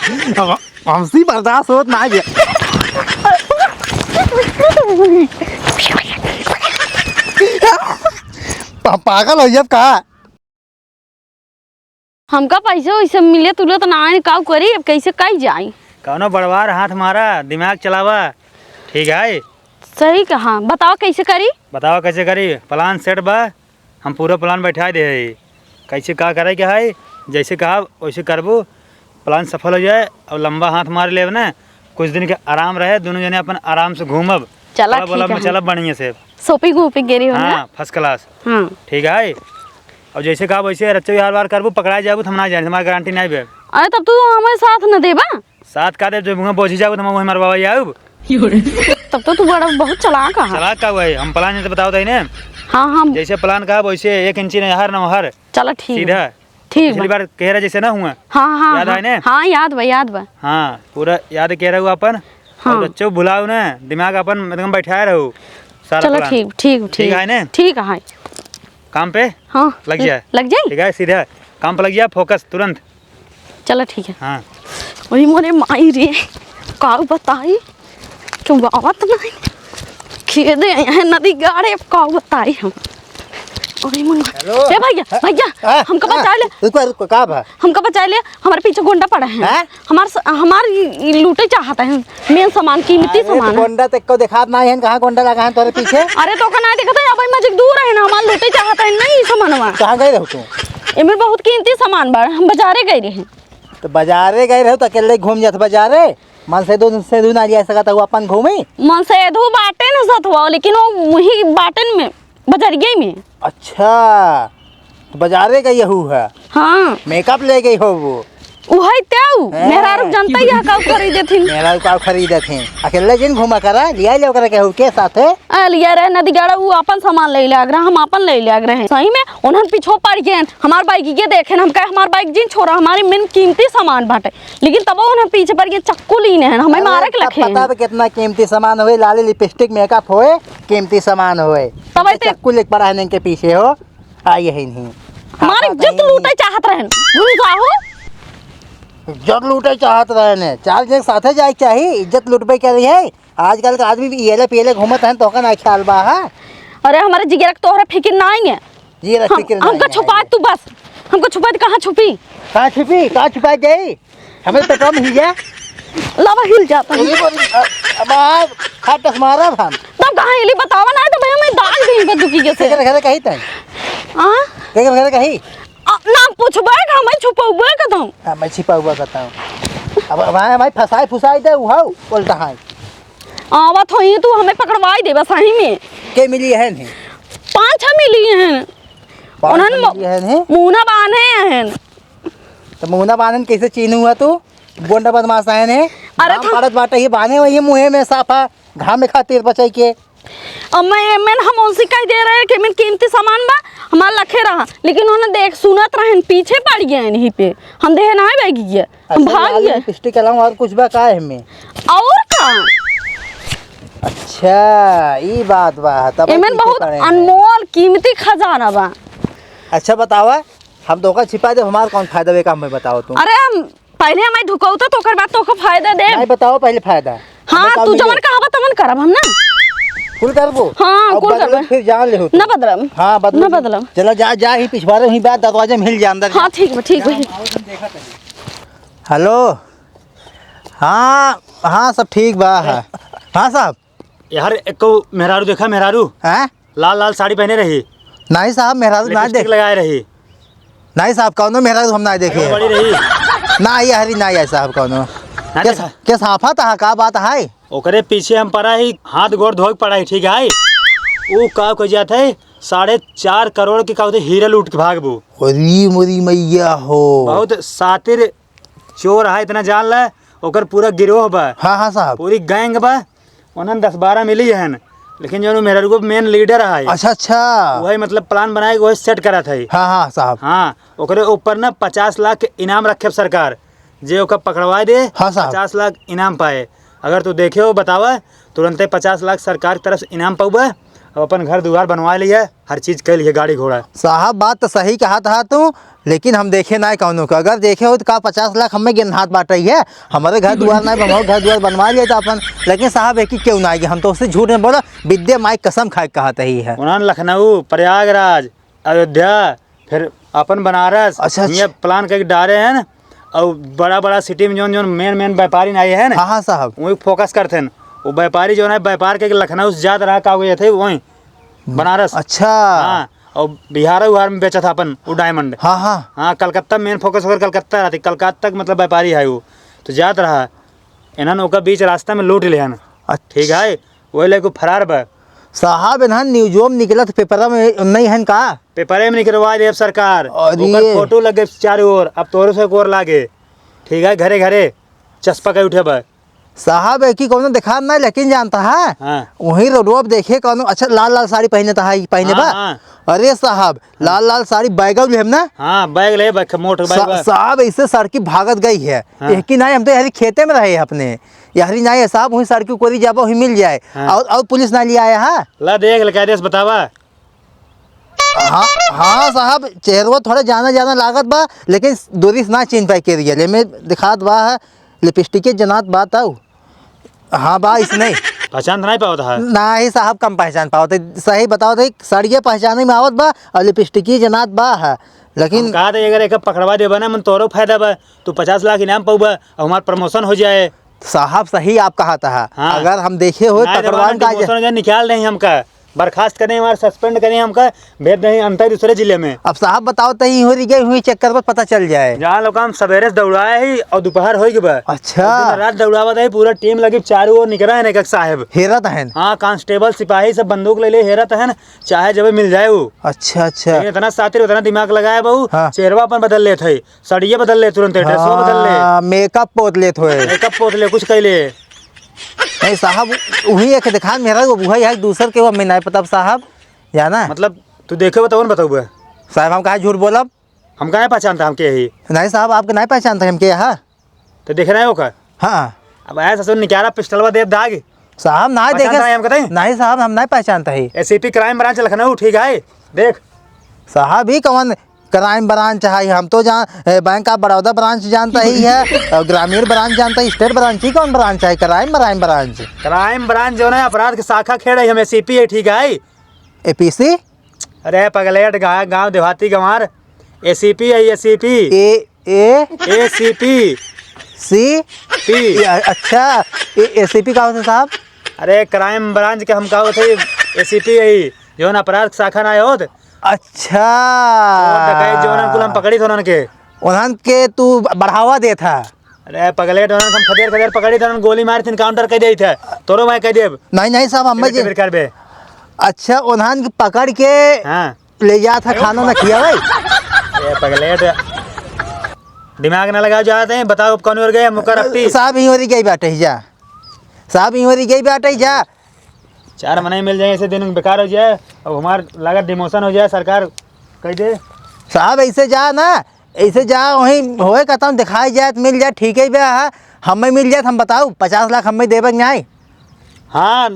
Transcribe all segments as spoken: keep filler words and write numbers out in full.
अब हमसे बर्दाश्त होत ना है भैया। पा-, पागल हो गया का? हमका पैसे वैसे मिले तुले तो ना आए, काऊ करी, अब कैसे कई जाई? कौनो बड़वार हाथ मारा, दिमाग चलावा, ठीक है? सही कहा, बताओ कैसे करी? बताओ कैसे करी, plan set बा, हम पूरा plan बैठा दे है, कैसे का करे के है, जैसे कहा वैसे करबू, plan सफल हो जाए। और लंबा हाथ मार लेब ना, कुछ दिन के आराम रहे, दोनों जने अपन आराम से घूमब, चला, club ठीक वलब है। में चलब बढ़िया से। Shopping वोपिंग के रही हो ना? हाँ, first class। हाँ। ठीक है, और जैसे कहा वैसे रच्चो यार वार करबू, पकड़ा जाबू तो हम ना जाने, हमारी गारंटी नहीं बे। अरे तब तू हमें साथ न देबा? साथ का दे, जो मुँह बोझी जाबू तो हम वही मरवावा जाऊब। तब तो तू बड़ा बहुत चालाक है। चालाक का हुआ है, हम plan जैसे बताओ तही ने। हाँ, हाँ। जैसे plan कहा वैसे एक इंची नहीं हर न हर। चला ठीक सीधा। बा। ठीक पिछली बा। बार कह रहा जैसे ना हुआ। हाँ, हाँ, याद हाँ। आए ने? हाँ, याद बा, याद बा। हाँ, पूरा याद कह रहा हूँ अपन। हाँ। और बच्चों भुलाओ ना, दिमाग अपन एकदम बैठाए रहो। सारा चलो plan। ठीक, ठीक, ठीक ठीक। है ने? ठीक है। काम पे हाँ, लग जाए। लग जाए? ठीक है, सीधा काम पे लग जाए, focus तुरंत। चलो ठीक है। हाँ। वही मोरे माई रे, काऊ बताई, क्यों आवत नहीं? खेदे हैं नदी गाड़े, अब काऊ बताई हम। अरे मुन्ना। Hello। ए भैया, हाँ, भैया, हाँ, हमका हाँ, बचा ले। रुको, रुको, का बा? हमका बचा ले, हमारे पीछे गुंडा पड़ा है। हाँ? हमार स-, हमार ई, ई लूटे चाहता है, main सामान, कीमती अरे, सामान है। गुंडा तक को देखात ना है, कहाँ गुंडा लगा है तोरे पीछे? अरे, तो का ना देखत है, अब मजिक दूर है ना, हमार लूटे चाहता है, नहीं सामानवा। कहाँ गए रहो तू? एमे बहुत कीमती सामान बा, हम बाजारे गए रहे। तो बाजारे गए रहो, तो अकेले घूम जात बाजारे? मन से दो, से दो ना लिया सकत हो, अपन घूमी? मन से दो बाटे न सत हुआ, लेकिन वो वही बाटन में। बजरिये में। अच्छा, तो बजारे गई हू है? हाँ। Makeup ले गई हो वो? उहई तेऊ, हैं। मेहरारू जनता ही का खरीदे थिन। मेहरारू का खरीदे थिन। अकेले जिन घूमा करा, लिया ले ओकरा केहू के साथे। आ, लिया रहे नदी गाड़ा, ऊ आपन सामान ले ले आग रहा, हम आपन ले ले आग रहे। सही में, उन्हन पीछो पड़ गए, हमार bag ये देखे, हम कहे, "हमार bag जिन छोरा, हमारे main कीमती सामान बाटे।" लेकिन तब उन्हें पीछे पड़ गए, चक्कू लीने हैं, हमें अरे, मारे के तब लखे हैं। पता बा कितना कीमती सामान होए, लाली lipstick, makeup होए, कीमती सामान होए। तब तो ऐसे चक्कू लेके पड़ा है इनके पीछे हो, आ यही नहीं। हमार इज्जत लूटे चाहत रहन, भूल जाओ। इज्जत लूटे चाहत रहन, चाल जे साथे जाए के चाही, इज्जत लूटबे के लिए। आजकल का आदमी भी येले पियले घूमत हैं, तो का ना ख्याल बा, हाँ? अरे हमारे जिगरा के तोहरा फिकिर ना आई है। जिगरा हम, फिकिर ना हमका आई है। छुपा तू बस, हमका छुपा दे, कहाँ छुपी? कहाँ छुपी? कहाँ छुपा जाई? हमें तो कम ही जा। लावा हिल जाता है। अरे बोल, अ-, अब आप खाट मारब हम। तब कहाँ हिली बतावा ना, तो भैया मैं दाल भी इनका दुखी जैसे। केकर घरे कही तै? हाँ? केकर घरे कही? आ, नाम पूछबे का, हमें छुपौबे का तुम? हाँ, मैं छिपाउबा करता हूँ। अब, अब आए भाई, फंसाए फुसाए दे, उहाऊ, बोलता है। आवत होई तू हमें पकड़वाई देबा सही में। के मिली है नहीं? पाँच छह मिली हैं। पाँच उन्हन छह मु-, मिली है नहीं? मुंह ना बांधे हैं। तो मुंह ना बांधन कैसे चीनू है तू? गोंडा बदमाश आए ने। अरे घाम तो पड़त बाटे, ये बांधे हुए ये मुंहे में साफा, घाम में खातिर बचाई के। अब मैं, मैं, हम उनसे कह दे रहे कि मैं कीमती सामान बा, हमार लखे रहा, लेकिन उन्हें देख सुनत रहन, पीछे पड़ गए हैं यहीं पे। हम देह ना बैग गए, हम अच्छा, भाग लाल गए। लिपस्टिक के अलावा और कुछ बा का एमे? और का? अच्छा, ई बात बा, तब एमन पीछे बहुत पड़े हैं। अनमोल कीमती खजाना बा। अच्छा बतावा, हम धोखा छिपा दे, हमार कौन फायदा बे काम में बताओ तुम? अरे हम पहले हमें ढुकौता तो ओकर बाद तोके फायदा दे। नहीं बताओ पहले फायदा। हाँ, हमें काम तू नहीं जवन दे। कहाबा तवन करब हम ना। कुल करबो? हाँ, अब कुल बदलो, करबे। फिर जान ले हो तू। ना बदलब। हाँ, बदलो। ना बदलब। चला जा, जा ही पिछवारे ही बात दरवाजे में हिल जा अंदर जा। हाँ, ठीक बा, ठीक बा। हेलो। हाँ, हाँ, सब ठीक बा। हाँ। हाँ साहब। यार, एको मेहरारू देखा, मेहरारू? हैं? लाल लाल साड़ी पहने रही। नहीं साहब, मेहरारू ना लिपस्टिक देख- लगाए रही। नहीं साहब, कौनो मेहरारू हम ना देखे हैं। बड़ी रही। ना आई हरी, ना आई साहब कौनो। ना के देखा? सा-, के साफा तहा, का बात है? ओकरे पीछे हम पड़ा ही, हाथ गोड़ धोए के पड़ा ही, ठीक है? ऊ का कह जात है, साढ़े चार करोड़ के का होते हीरा लूट के भागबो। अरे मोरी मैया हो। बहुत सातिर चोर है, इतना जान ले, ओकर पूरा गिरोह बा। हाँ, हाँ साहब। पूरी gang बा। उन्हन दस बारह मिली हन, लेकिन जौन मेहररुआ main leader है, अच्छा, अच्छा। वही मतलब plan बनाए के वही set करत है। हाँ, हाँ साहब। हाँ, ओकरे ऊपर ना पचास लाख के इनाम रखे सरकार, जे ओकर पकड़वाए दे, हाँ साहब। पचास लाख इनाम पाए। अगर तू देखे हो बतावा, तुरंते पचास लाख सरकार की तरफ से इनाम पाउबा, अब अपन घर दुआर बनवा लिया, हर चीज कर लिया, गाड़ी घोड़ा। साहब बात तो सही कहा था तू, लेकिन हम देखे नाहीं कौनो का। अगर देखे होइत का पचास लाख हमें गिनहात बाटइ है, हमरे घर दुआर नाहीं बनवाओ, घर दुआर बनवा लिए तो अपन। लेकिन साहब, एक ही क्यों नाहीं कि हम तो उससे झूठ में बोला, विद्या माई कसम खाए कहत ही है। उन्होंने लखनऊ, प्रयागराज, अयोध्या, फिर अपन बनारस, अच्छा, अच्छा। ये plan करके डारे हैं ना। और बड़ा बड़ा city में जौन जौन main main व्यापारी ना आए हैं ना, हाँ, हाँ साहब। वही focus करते हैं। वो व्यापारी जो है व्यापार के लखनऊ से जात रहा, का हो गए थे वहीं बनारस। अच्छा। हाँ, और बिहार उहार में बेचा था अपन वो diamond। हाँ, हाँ। हाँ, कलकत्ता main focus होकर कलकत्ता रहती, कलकत्ता तक मतलब व्यापारी है वो, तो जात रहा, इन्हन ओकर बीच रास्ता में लूट लेहन। अच्छा। ठीक है, वही लेके फरार बा। साहब, इन्हन न्यूजो में निकलत, पेपरा में नहीं हन का? पेपरे में निकलवा देब सरकार, अरे। ओकर फोटो लगे चारों ओर, अब तोरो से एक ओर लागे। ठीक है, घरे घरे चस्पा के उठे बा। साहब, एक ही कौनो देखात ना, लेकिन जानता है, हाँ। वहीं रोडवा पे देखे कौनो, अच्छा, लाल लाल साड़ी पहने था, पहने हाँ, बा। हाँ। अरे साहब, हाँ। लाल लाल साड़ी बैगल लेब ना? हाँ, बैग ले, बैग, मोट बैग सा-, बा। साहब, ऐसे सड़की भागत गई है। हाँ। एक ही नाई, हम तो यारी खेते में रहे अपने। यारी नाई है साहब, वहीं सड़की कोरी जाबो, वहीं मिल जाए। हाँ। और, और पुलिस ना लिया आया है? ला देख ले, कायदे से बतावा। हाँ, हाँ साहब, चेहरवा थोड़ा जाना जाना लागत बा, लेकिन दूरी से ना चिन्ह पाए के रियल। एमे दिखात बा है, लिपस्टिके जनात बा तउ। हाँ बा, इसने। पहचान तो नहीं पावत है? नहीं साहब, कम पहचान पावत है। सही बतावत है, सड़िए पहचाने में आवत बा और लिपस्टिके जनात बा है, लेकिन हम कहा था, अगर एक पकड़वा देबा ना, मन तोरो फायदा बा, तू पचास लाख इनाम पाउबा और हमार promotion हो जाए। साहब, सही आप कहत है। हाँ। अगर हम देखे होइत, नहीं, पकड़वा देबा ना, का demotion हो जाए, निकाल देही हमका। बर्खास्त करें, हमारे suspend करें हमका, भेज दें अंतर दूसरे जिले में। अब साहब बताओ, तही हो रही गई हुई चक्कर पर पता चल जाए। जहाँ लोग हम सवेरे से दौड़ाए ही और दोपहर हो गई बा। अच्छा। और दिन रात दौड़ावत है, पूरा team लगी चारों ओर निकरा है एक एक साहब। हेरत हन। हाँ, constable सिपाही सब बंदूक ले ले हेरत हन, चाहे जब मिल जाए वो। अच्छा, अच्छा। लेकिन इतना शातिर, उतना दिमाग लगाए बहू, हाँ। चेहरवा अपन बदल लेत है, सड़िया बदल ले तुरंत, dress बदल ले। हाँ, makeup पोत लेत होए। Makeup पोत ले, कुछ कह ले। नहीं साहब, वही एक दिखा मेरा वो बुआ है, दूसर के वो हमें नहीं पता साहब, जाना। मतलब, तू देखे बताओ ना, बताओ बे। साहब, हम काहे झूठ बोलब? हम काहे पहचानता हम के ही? नहीं साहब, आपके नहीं पहचानता हम के यहाँ। तो देख रहे हो का? हाँ। अब आया ससुर निकाला पिस्टलवा दे दाग। साहब, ना पहचानता देखे। है हम कतई? नहीं साहब, हम नहीं पहचानता है। ACP crime branch लखनऊ, ठीक है? देख। साहब, ही कौन crime branch है? हम तो जान, ए, Bank of Baroda branch जानता ही है, और ग्रामीण branch जानता ही, state branch ही कौन branch है? Crime, crime branch। Crime branch जो ना अपराध की शाखा खेड़ है, हम ACP है, ठीक है? APC? अरे पगलेट, गा-, गाँव देहाती गंवार, ACP है, ACP। ए, ए? ACP। C? P। ये, अच्छा, ए, ACP का होता साहब? अरे crime branch के हम का होते, ACP यही, जौन अपराध शाखा ना होत। अच्छा। चोर डकैत जौन कुल हम पकड़ी थे उन्हन के। उन्हन के तू बढ़ावा देत है। अरे पगलेट, उन्हन हम खदेर खदेर पकड़ी थे, उन्हन गोली मारी थी, encounter कर देई थे। तोरो मैं कह देब। नहीं, नहीं साहब, हम तेरे जी के बेकार बे। अच्छा, उन्हन के पकड़ के हाँ। ले जात है, खाना ना खिया भाई। ए पगलेट, दिमाग ना लगाओ, जाते हैं, बताओ अब कौन ओर गए, मुकर अपटी। साहब, ही ओरी गई बाटे, जा। साहब, ही ओरी गई बाटे, जा। चार महीने मिल जाए, ऐसे दिन बेकार हो जाए, अब हमार लागत demotion हो जाए, सरकार कह दे। साहब, ऐसे जा ना, ऐसे जा, वहीं होए कहता हूँ, दिखाई जाए तो मिल जाए, ठीक है बे, हाँ, हमें मिल जाए तो हम बताओ, पचास लाख हमें देबे के नहीं? हाँ,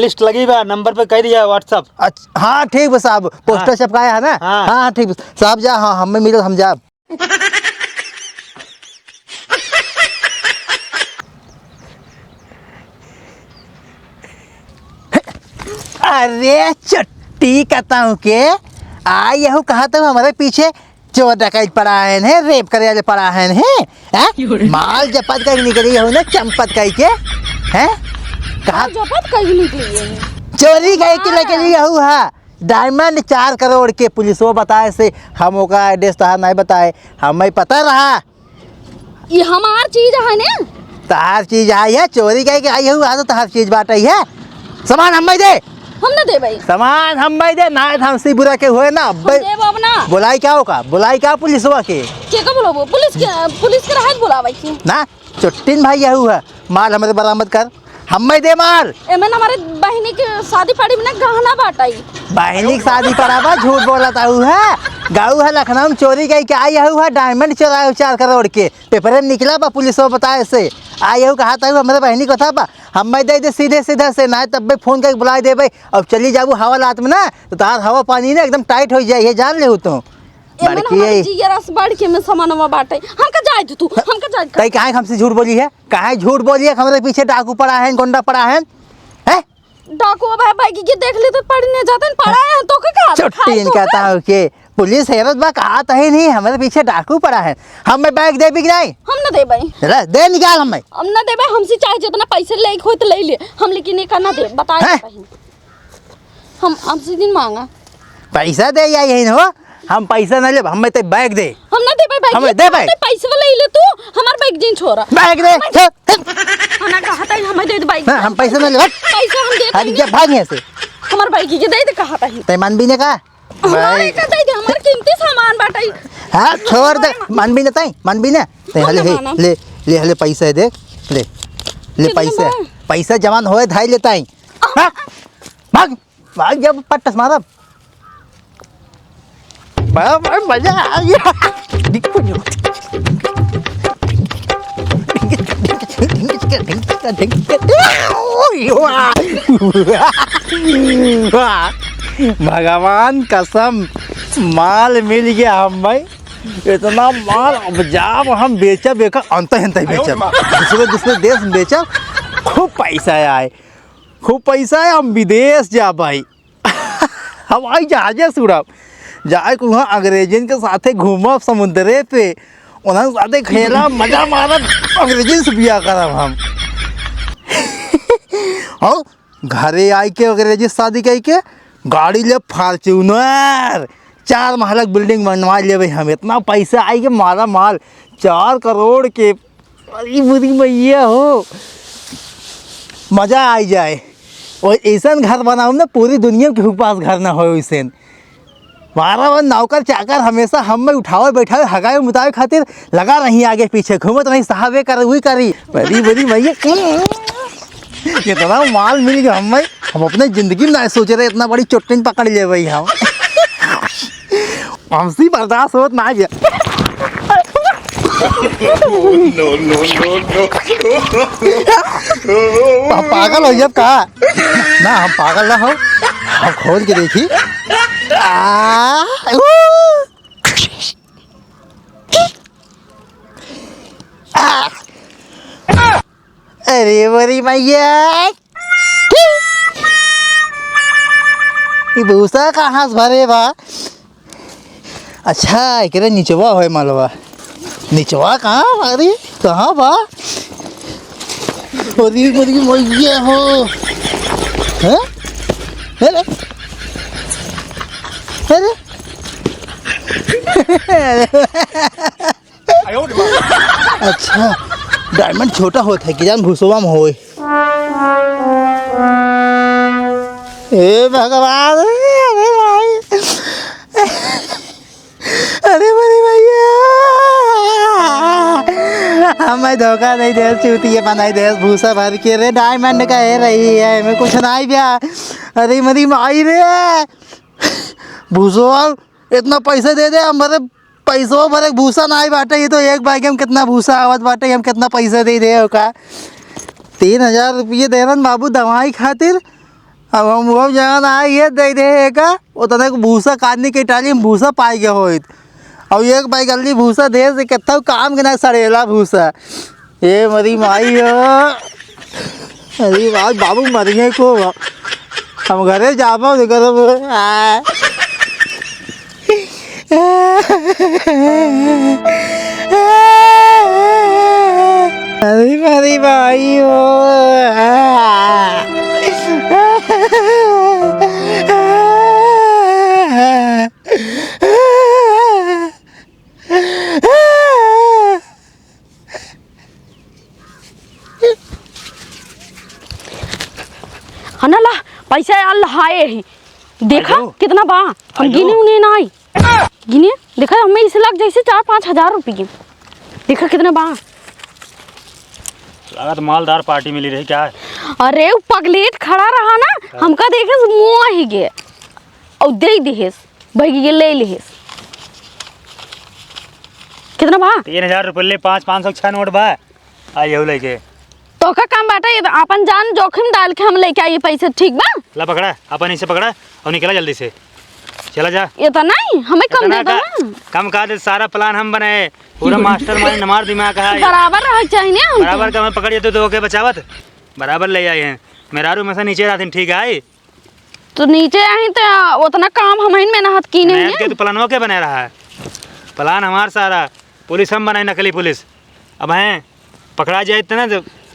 list लगी बा, number पे कह दिया WhatsApp। अच्छा, हाँ, ठीक बा साहब, poster हाँ। छपकाया है ना? हाँ। हाँ, हाँ, ठीक बा। साहब जा, हाँ, हमें मिलो, हम जा। अरे चट्टी कताऊ के, आ यहू कहा तुम हमारे पीछे चोर डकैत पड़ा है, rape करे वाले पड़ा है, हैं? माल जपत कई निकली हो ना, चंपत कई के, हैं? कहा माल जपत कई निकली है। चोरी कई के लेके लिए हो, हाँ। Diamond चार करोड़ के पुलिसवा बताए से हम ओका address तहार नहीं बताए, हमें पता रहा। ये हमार चीज है ने? तहार चीज आई है, चोरी कई के आई है, वहाँ तो तहार चीज बाटइ है। सामान हमें दे। हम ना देबै। सामान हमें दे, ना हम सी बुरा के हुए ना। हम देब अब ना। बुलाई का ओका? बुलाई का पुलिसवा के? के का बुलाबो? पुलिस के, पुलिस के रहत बुलावे की। ना, चुट्टिन भाई यहू है, माल हमरे बरामद कर, हमें दे माल। एमन हमारे बहिनी के शादी पार्टी में ना गहना बाटाई। बहिनी के शादी पड़ा बा, झूठ बोलत हऊ है। गऊ है लखनऊ में चोरी कई के आई हऊ है, diamond चोराए चार करोड़ के। पेपरे में निकला बा, पुलिस वो बताए से। आई हऊ कहा था हमरे बहिनी को था बा, हमें दे दे सीधे सीधा से, ना तब बे फोन करके बुलाए देबे। अब चली जाबू हवालात में ना, तो तार हवा पानी ना एकदम tight हो जाए, ये जान ले तू। एमन बड़की हमारे है। जियरा से बढ़ के में समनवा बाटे। हमका जाए दे तू, हमका जाए दे। तई काहे हमसे झूठ बोली है? काहे झूठ बोली है? हमरे पीछे डाकू पड़ा है, गुंडा पड़ा है, हैं? डाकू अब है, बैग के देख ले तो पड़ी नहीं जाते, पड़ा है, तो का, का छुट्टी खाई इनका तू? ताऊ के पुलिस हेरत बा, कहा तही नहीं, हमरे पीछे डाकू पड़ा है। हम मैं बैग देबी कि नहीं? हम ना देबै। रे, दे निकाल हमें। हम ना देबै, हमसे चाहे जितना पैसे ले होई तो ले ले, हम लेकिन एका ना दे, बताए हैं? पहिले। हम, हमसे दिन मांगा। पैसा दे या यही हो, हम पैसा ना लेब, हमें ते बैग दे। हम ना देबै बैग। हमें दे बैग। हमसे पैसा ले ले तू, हमार बैग जिन छोरा। बैग दे। हमें छोड़। हम ना कहत है, हमें दे दे बैग। हाँ, हम पैसा ना लेब। पैसा हम देत अरे, नहीं। जा भाग यहाँ से। हमार बैग के दे दे कहत है। ते मानबी ने का? हमारे भाई। का दे दे, हमार कीमती सामान बाटे। हाँ, छोड़ दे, मानबी ने तई, मानबी ने। ते हम हले ना हे, मानब। ले, ले हले पैसा है, देख, ले, ले कितना पैसा, बा? पैसा जवान होए धाई लेता ही। हाँ, भाग, भाग जब पट्टस मारब। बड़ा, बड़ा मजा आ गया। भगवान कसम, माल मिल गया हम भाई, इतना माल। अब जाब हम बेचब, एकर अंत हंत ही बेचब, दूसरे दूसरे देश में बेचब, खूब पैसा आए, खूब पैसा आए, हम विदेश जाब भाई। हवाई जहाजे से उड़ब, जाए के उहाँ अंग्रेजन के साथे घूमब समुद्रे पे, उन्हन साथे खेलब, मजा मारब, अंग्रेजन से बियाह करब हम। और घरे आई के अंग्रेजी से शादी कई के गाड़ी लेब Fortuner, चार महला के building बनवा लेबे हम। इतना पैसा आई के माला माल, चार करोड़ के। अरे बुरी मैया हो, मजा आई जाए। और ऐसन घर बनाओ ना, पूरी दुनिया के पास घर ना हो वैसन। मारा वो नौकर चाकर हमेशा हम में उठावे बैठावे, हगावे मुतावे खातिर लगा रही, आगे पीछे घूमत रही, साहबे कर वही करी। बड़ी बड़ी भैया, इतना माल मिल गया हम में, हम अपने जिंदगी में ना सोचे रहे इतना बड़ी चोटिन पकड़ ले भाई हम। हमसे बर्दाश्त होत ना भैया। No, no, no, no। हम पागल हो गया का? ना, हम पागल ना हो, हम खोल के देखी। आ, ऊ। आ। अरे बड़ी मैया, ई भूसा कहाँ से भरे बा? अच्छा, एकरे निचवा होए मलवा। निचवा कहाँ बा रे? कहाँ बा? अरे, अरे, मैया हो। हैं? अरे, अरे। अच्छा, diamond छोटा होत है कि जान भूसवा में होए। हे भगवान, अरे भाई, अरे मेरे भैया, हमें धोखा नहीं दे, चूतिया बनाई दे, भूसा भर के रे diamond का है रही है, मैं कुछ नहीं बिया। अरे मेरी माई रे, भूसवा इतना पैसा दे दे, हमारे पैसो भरे के भूसा नाई बाटे। ये तो एक bag में कितना भूसा आवत बाटे, हम कितना पैसा दे दे ओका। तीन हजार रुपये देलन बाबू दवाई खातिर, अब हम वो जहाँ ना ये दे दे एका, उतने को भूसा काटने के टाली में भूसा पाई गया होइत। अब एक bag गली भूसा दे से कितना काम के ना सड़ेला भूसा। ए मरी माई हो। अरे आज बाबू मरिए को। हम घरे जाबो नहीं करब। आ। अरे मरी माई हो। हना ला, पैसा आल हाए ही। देखा, आयो। कितना बा? हम आयो। गिने उन्हें ना आई। गिने, देखा, हमें इस लाख जैसे चार पाँच हजार रुपये। देखा, कितना बा? लागत मालदार पार्टी मिली रही क्या है? अरे, वो पगलेट खड़ा रहा ना, हाँ। हमका देखे से मुँह ही गए। और दे देहेस, भाई ये ले लेहेस। कितना बा? तीन हजार रुपये ले, पाँच, पाँच सौ छः नोट बा। आ, यहू लेके। तो का काम बाटे, ये तो अपन जान जोखिम डाल के हम लेके आई पैसे, ठीक बा? ला पकड़ा, अपन इसे पकड़ा और निकला जल्दी से। चला जा। ये तो नहीं, हमें कम इतना दे दो का, ना। कम का दे, सारा plan हम बनाए, पूरा mastermind हमार दिमाग है। बराबर रहे चाहिए ना हमके। बराबर का हमें पकड़ जाते तो ओके बचावत, बराबर ले आए हैं। मेहरारू में से नीचे रहती, ठीक है? तो नीचे आई तो उतना काम हम ही मेहनत की नहीं मेहनत है। के तो प्लानवा के बने रहा है, plan हमार सारा, पुलिस हम बनाई, नकली पुलिस। अब हैं, पकड़ा जाए तो ना,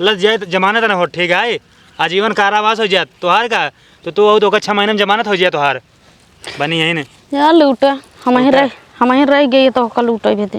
लग जाए तो जमानत ना हो, ठीक है? आजीवन कारावास हो जाए तोहार का, तो तू और तो छः महीने में जमानत हो जाए तोहार। बनी यही ने। या लूटे, हम ही लूटे। रह, हम ही रह गए तो ओका लूटे भी दे।